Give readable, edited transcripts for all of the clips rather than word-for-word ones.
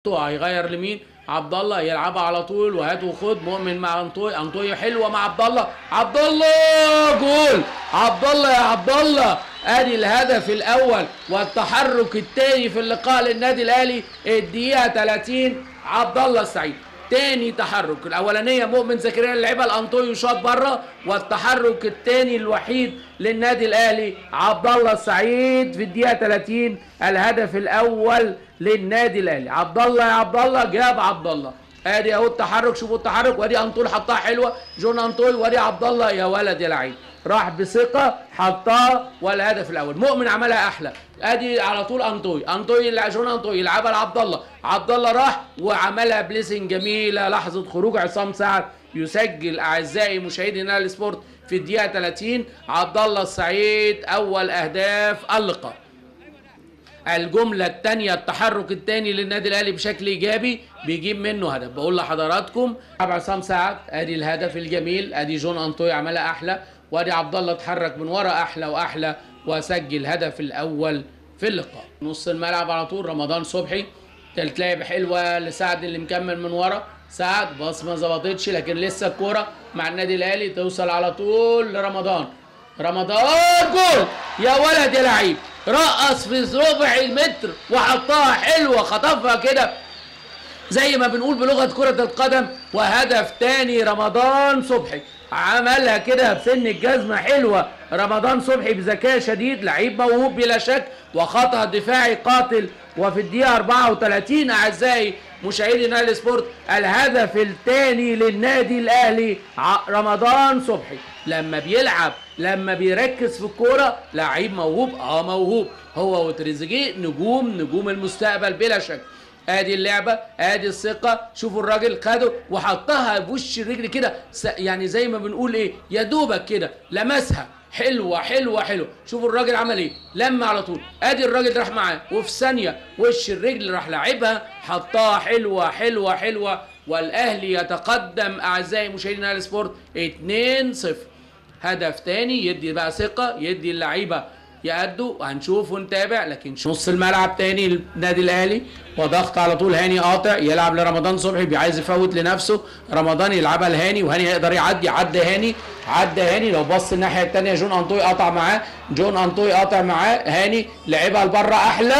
هيغير لمين؟ عبد الله يلعبها على طول وهات وخد. مؤمن مع انطوي، انطوي حلوة مع عبد الله، عبد الله جول، عبد الله يا عبد الله. ادي الهدف الاول والتحرك الثاني في اللقاء للنادي الاهلي، الدقيقة 30، عبد الله السعيد. تاني تحرك، الاولانية مؤمن زكريا اللي لعبها لانطوي وشاط بره، والتحرك الثاني الوحيد للنادي الاهلي عبد الله السعيد في الدقيقة 30، الهدف الاول للنادي الاهلي. عبد الله يا عبد الله، جاب عبد الله. ادي اهو التحرك، شوفوا التحرك، وادي انطوي حطها حلوة، جون انطوي، وادي عبد الله يا ولد يا لعيب، راح بثقة حطها والهدف الاول. مؤمن عملها احلى، ادي على طول انطوي، انطوي جون انطوي يلعبها لعبد الله، عبد الله راح وعملها placing جميلة. لحظة خروج عصام سعد يسجل اعزائي مشاهدي نايل سبورت في الدقيقة 30، عبد الله السعيد اول اهداف اللقاء. الجملة الثانية، التحرك الثاني للنادي الاهلي بشكل ايجابي بيجيب منه هدف. بقول لحضراتكم عصام سعد ادي الهدف الجميل، ادي جون انطوي عملها احلى، وادي عبد الله اتحرك من ورا احلى واحلى وسجل الهدف الاول في اللقاء. نص الملعب على طول رمضان صبحي، تلعب حلوة لسعد اللي مكمل من ورا، سعد باص ما ظبطتش لكن لسه الكورة مع النادي الاهلي، توصل على طول لرمضان، رمضان جول يا ولد يا لعيب، رقص في ربع المتر وحطها حلوة، خطفها كده زي ما بنقول بلغه كره القدم، وهدف تاني رمضان صبحي، عملها كده بسن الجزمة حلوة. رمضان صبحي بذكاء شديد، لعيب موهوب بلا شك، وخطأ دفاعي قاتل. وفي الدقيقة 34 اعزائي مشاهدي نايل سبورت، الهدف الثاني للنادي الاهلي رمضان صبحي. لما بيلعب، لما بيركز في الكورة، لعيب موهوب، موهوب هو وتريزيجيه، نجوم المستقبل بلا شك. ادي اللعبة، ادي الثقة، شوفوا الراجل خده وحطها بوش الرجل كده، يعني زي ما بنقول ايه، يا دوبك كده لمسها حلوة حلوة حلوة. شوفوا الراجل عمل ايه، لما على طول ادي الراجل راح معاه، وفي ثانية وش الرجل راح لعبها، حطها حلوة حلوة حلوة، والاهلي يتقدم اعزائي مشاهدي نايل سبورت 2-0. هدف تاني يدي بقى ثقة، يدي اللعيبة يأدوا، وهنشوف ونتابع. لكن نص الملعب تاني النادي الاهلي، وضغط على طول هاني قاطع، يلعب لرمضان صبحي، عايز يفوت لنفسه، رمضان يلعبها لهاني، وهاني هيقدر يعدي، عدى هاني، عدى هاني. لو بص الناحية الثانية جون انطوي قطع معاه، جون انطوي قطع معاه، هاني لعبها لبره، احلى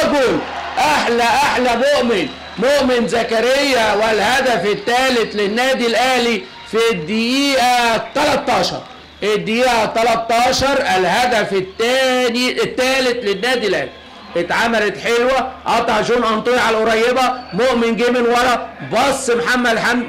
جول، احلى احلى مؤمن، مؤمن زكريا، والهدف الثالث للنادي الاهلي في الدقيقة 13، الدقيقة 13، الهدف الثاني الثالث للنادي الاهلي. اتعملت حلوة، قطع جون انطوي على القريبة، مؤمن جه من ورا، بص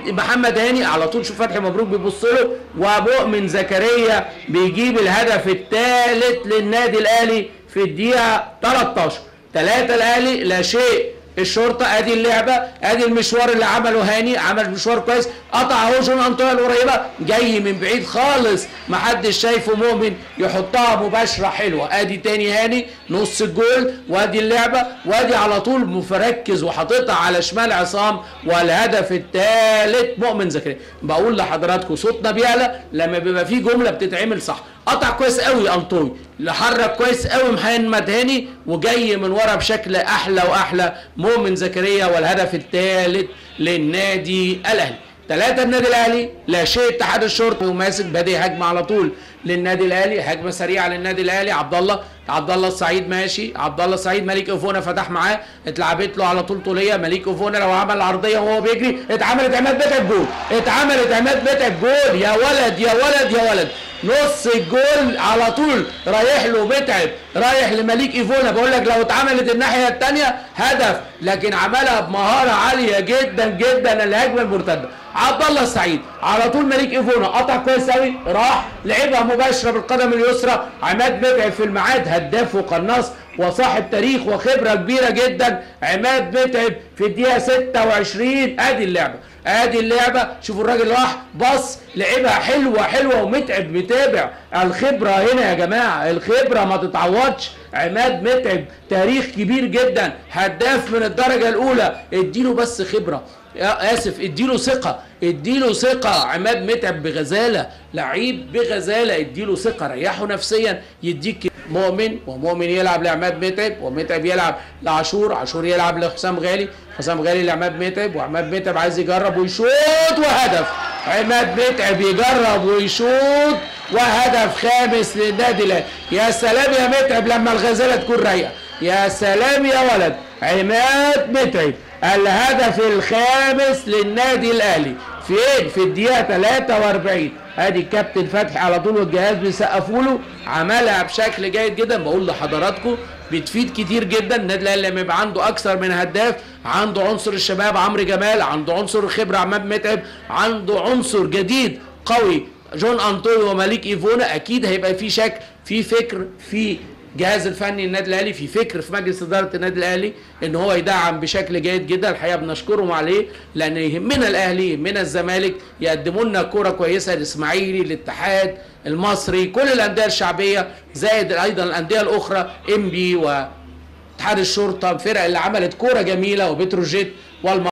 محمد هاني على طول، شوف فتحي مبروك بيبص له، ومؤمن زكريا بيجيب الهدف الثالث للنادي الاهلي في الدقيقة 13. 3 الاهلي لا شيء الشرطة. ادي اللعبة، ادي المشوار اللي عمله هاني، عمل مشوار كويس، قطع اهو جون انطوي القريبة، جاي من بعيد خالص محدش شايفه، مؤمن يحطها مباشرة حلوة. ادي تاني هاني نص الجول، وادي اللعبة، وادي على طول مفركز وحاططها على شمال عصام، والهدف الثالث مؤمن زكريا. بقول لحضراتكم صوتنا بيعلى لما بيبقى فيه جملة بتتعمل صح. قطع كويس قوي انطوي، حرك كويس قوي محمد هاني، وجاي من ورا بشكل احلى واحلى مؤمن زكريا، والهدف الثالث للنادي الاهلي. 3 النادي الاهلي لا شيء اتحاد الشرطة. وماسك بادئ هجمة على طول للنادي الاهلي، هجمة سريعة للنادي الاهلي. عبد الله، عبد الله السعيد ماشي، عبد الله السعيد مليك اوفونا فتح معاه، اتلعبت له على طول طوليه. مليك اوفونا لو عمل العرضية وهو بيجري، اتعملت عماد متعب جول، اتعملت عماد متعب جول، يا ولد يا ولد يا ولد، نص الجول على طول رايح له متعب، رايح لمليك ايفونا. بقول لك لو اتعملت الناحية الثانية هدف، لكن عملها بمهارة عالية جدا جدا الهجمة المرتدة. عبد الله السعيد على طول مليك ايفونا قطع كويس قوي، راح لعبها مباشرة بالقدم اليسرى، عماد متعب في الميعاد، هداف وقناص وصاحب تاريخ وخبره كبيرة جدا عماد متعب في الدقيقة 26. ادي اللعبة، ادي اللعبة، شوفوا الراجل راح بص لعبها حلوة حلوة، ومتعب متابع. الخبرة هنا يا جماعة، الخبرة ما تتعوضش. عماد متعب تاريخ كبير جدا، هداف من الدرجة الاولى، اديله بس خبره، اسف اديله ثقة، اديله ثقة. عماد متعب بغزاله، لعيب بغزاله، اديله ثقة، ريحه نفسيا، يديك. مؤمن، ومؤمن يلعب لعماد متعب، ومتعب يلعب لعاشور، عاشور يلعب لحسام غالي، حسام غالي لعماد متعب، وعماد متعب عايز يجرب ويشوط وهدف. عماد متعب يجرب ويشوط وهدف خامس للنادي الاهلي. يا سلام يا متعب لما الغزالة تكون رايقة، يا سلام يا ولد. عماد متعب الهدف الخامس للنادي الاهلي فين؟ في الدقيقة 43. ادي الكابتن فتحي على طول والجهاز بيسقفوا له، عملها بشكل جيد جدا. بقول لحضراتكم بتفيد كتير جدا النادي الاهلي لما يبقى عنده اكثر من هداف، عنده عنصر الشباب عمرو جمال، عنده عنصر الخبرة عماد متعب، عنده عنصر جديد قوي جون انطوي ومليك ايفونا. اكيد هيبقى في شكل، في فكر في جهاز الفني النادي الاهلي، في فكر في مجلس ادارة النادي الاهلي ان هو يدعم بشكل جيد جدا. الحقيقة بنشكرهم عليه، لان يهمنا الاهلي، يهمنا الزمالك، يقدموا لنا كورة كويسة، الاسماعيلي، الاتحاد المصري، كل الاندية الشعبية، زائد ايضا الاندية الاخرى انبي واتحاد الشرطة، الفرق اللي عملت كورة جميلة، وبتروجيت والم